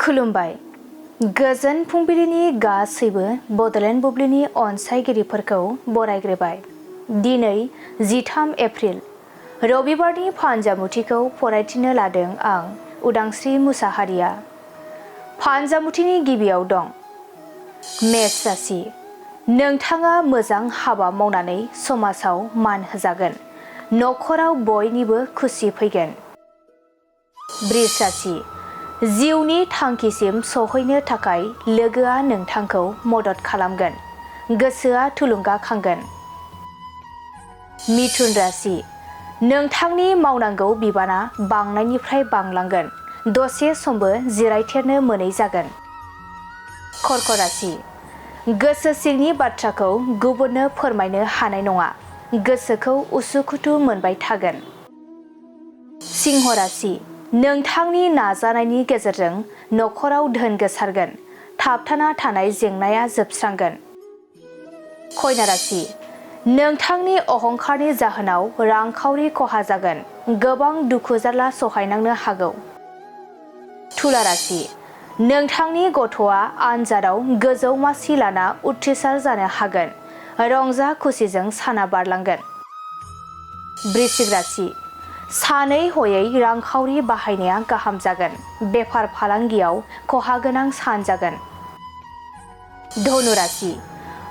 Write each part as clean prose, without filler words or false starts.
खुलुमबाय। गोजोन फुंबिलिनि गासैबो बड'लेण्ड बुब्लिनि अनसायगिरिफोरखौ बरायग्रोबाय। दिनै 13 एप्रिल रबिबारनि फानजामुथिखौ फरायथिनो लादों आं उदांस्रि मुसाहारिया। फानजामुथिनि गिबियाव दं मेष राशि। नोंथाङा मोजां हाबा मावनानै समाजाव मान होजागोन। नखराव बयनिबो खुसि फैगोन। बृष राशि। जिउनि थांखिसिम सहैनो थाखाय लोगोआ नोंथांखौ मदद खालामगोन। गोसोआ थुलुंगाखांगोन। मिथुन राशि। नोंथांनि मावनांगौ बिबाना बांनायनिफ्राय बांलांगोन। दसे समबो जिरायथेरनो मोनै जागोन। कर्क राशि। गोसो सिंनि बाथ्राखौ गुबुननो फोरमायनो हानाय नङा। गोसोखौ उसुखुथु मोनबाय थागोन। सिंह राशि। नोंथांनि नाजानायनि गेजेरजों नखराव धोन गोसारगोन। थाबथाना थानाय जेंनाया जोबस्रांगोन। कन्या राशि। नोंथांनि अहंखारनि जाहोनाव रांखावरि खहा जागोन। गोबां दुखु जारला सहायनांनो हागौ। तुला राशि। नोंथांनि गथ'आ आनजादाव गोजौ मासि लाना उथ्रिसार जानो हागोन। रंजा खुसिजों साना बारलांगोन। वृश्चिक राशि। सानै हयै रांखावरि बाहायनाया गाहाम जागोन। बेफार फालांगियाव खहा गोनां सान जागोन। धनु राशि।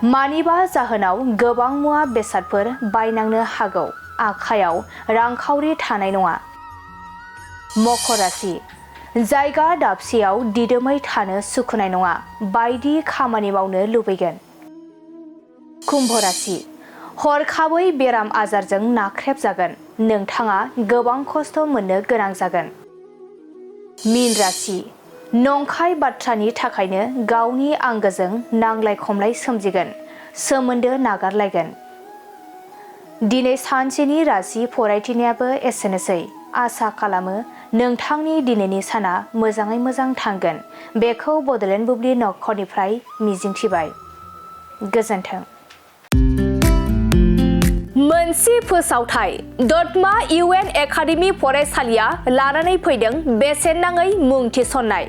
मानिबा जाहोनाव गोबां मुवा बेसादफोर बायनांनो हागौ। आखायाव रांखावरि थानाय नङा। मकर राशि। जायगा दाबसेयाव दिदोमै थानो सुखुनाय नङा। बायदि खामानि मावनो लुबैगोन। कुम्भ राशि। हरखाबै बेराम आजारजों नाख्रेबजागोन। नोंथाङा गोबां खस्थ' मोननो गोनां जागोन। मीन राशि। नंखाय बाथ्रानि थाखायनो गावनि आंगोजों नांलाय खमलाय सोमजिगोन। सोमोन्दो नागारलायगोन। दिनै सानसेनि राशि फरायथिनायाबो एसेनोसै। आसा खालामो नोंथांनि दिनैनि साना मोजाङै मोजां थांगोन। बेखौ बड'लेण्ड बुब्लि नखरनिफ्राय मिजिंथिबाय। गोजोन्थों। मोनसे फोसावथाय दतमा UN एकाडेमि फरायसालिया लानानै फैदों बेसेन नाङै मुं थिसननाय।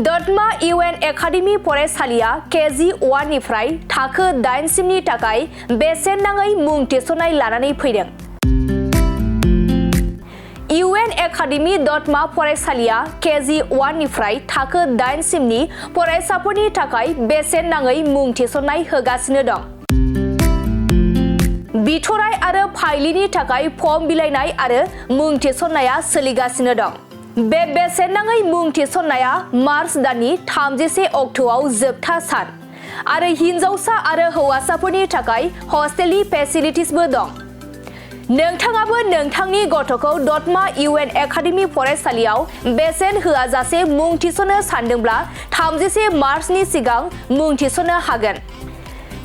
दतमा UN एकाडेमि फरायसालिया KG 1 निफ्राय थाखो 8 सिमनि थाखाय बेसेन नाङै मुं थिसननाय लानानै फैदों। UN एकाडेमि दतमा फरायसालिया KG 1 निफ्राय थाखो 8 सिमनि फरायसाफोरनि थाखाय बेसेन नाङै मुं थिसननाय होगासिनो दं। बिथराय आरो फाइलिनि थाखाय फर्म बिलाइनाय आरो मुं थिसननाया सोलिगासिनो दं। बे बेसेन नाङै मुं थिसननाया मार्च दाननि 30 अक्ट'आव जोबथा सान आरो हिनजावसा आरो हौवासाफोरनि थाखाय हस्टेलनि फेसिलिटिसबो दं। नोंथाङाबो नोंथांनि गथ'खौ दतमा UN एकाडेमि फरायसालियाव बेसेन होआजासे मुं थिसननो सानदोंब्ला 30 मार्चनि सिगां मुं थिसननो हागोन।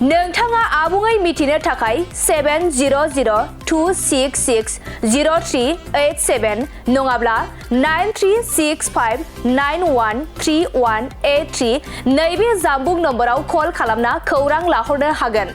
नोंथाङा आबुङै मिथिनो थाखाय 700266038 नङाब्ला 9365913183 नैबे जानबुं नम्बराव कल खालामना खौरां लाहरनो हागोन।